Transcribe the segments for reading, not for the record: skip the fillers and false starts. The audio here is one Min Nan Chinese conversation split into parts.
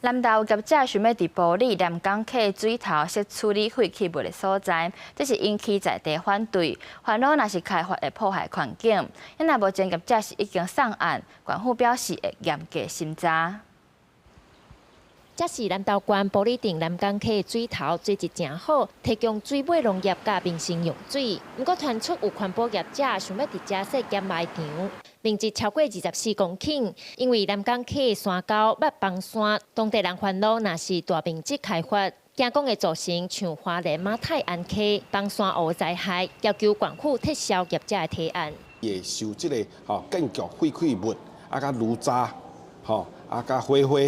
南投業者想欲佇埔里南港溪水頭設處理廢棄物的所在，這是引起在地反對，煩惱若是開發會破壞環境。但目前業者是已經送案，縣府表示會嚴格審查。這是南投縣埔里鎮南港溪水頭水質誠好，提供水尾農業佮民生用水。毋過傳出有環保業者想欲佇遮設掩埋場，面積超過24公頃。因為南港溪山溝捌崩山，當地人煩惱若是大面積開發，驚講會造成像花蓮馬太鞍溪崩山湖災害，要求縣府撤銷業者的提案。會受這個吼建築廢棄物啊，佮爐渣吼啊，佮火花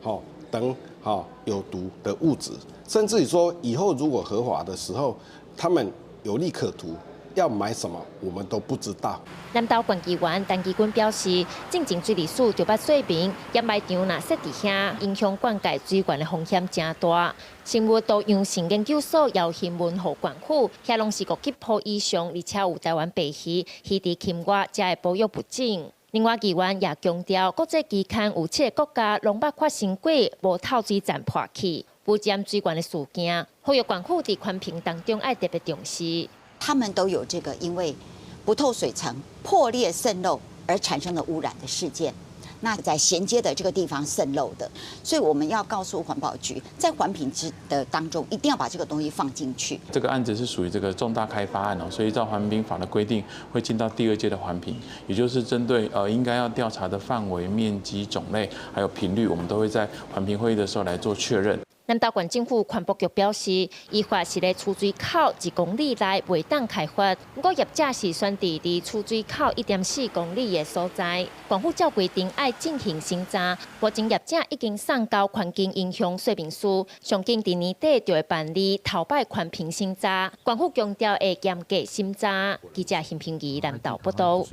吼等吼有毒的物質，甚至於說以後如果合法的時候，他們有利可圖，要買什麼我們都不知道。南投縣議員陳其軍表示，進前水利署就捌說明，掩埋場若設佇遐，影響灌溉水源的風險誠大。生物多樣性研究所也有詢問予縣府，遐攏是五級鋪以上，而且有台灣白魚、魚池禽蛙遮的保育物種。另外，議員也強調，國際期刊有七个國家攏捌發生過無透水層破去、污染水源的事件，呼籲縣府佇環評當中愛特別重視。他們都有這個因為不透水層破裂滲漏而產生的污染的事件。那在銜接的這個地方滲漏的，所以我們要告訴環保局，在環評之的當中，一定要把這個東西放進去。這個案子是屬於這個重大開發案哦，所以照環評法的規定，會進到第二階的環評，也就是針對應該要調查的範圍、面積、種類，還有頻率，我們都會在環評會議的時候來做確認。南投縣政府環保局表示，依法是咧取水口1公里內袂當開發，毋過業者是選佇離取水口1.4公里的所在，縣府照規定愛進行審查。目前業者已經送交環境影響說明書，上緊佇年底就會辦理頭擺環評審查。縣府強調會嚴格審查。記者邢平儀南投報道。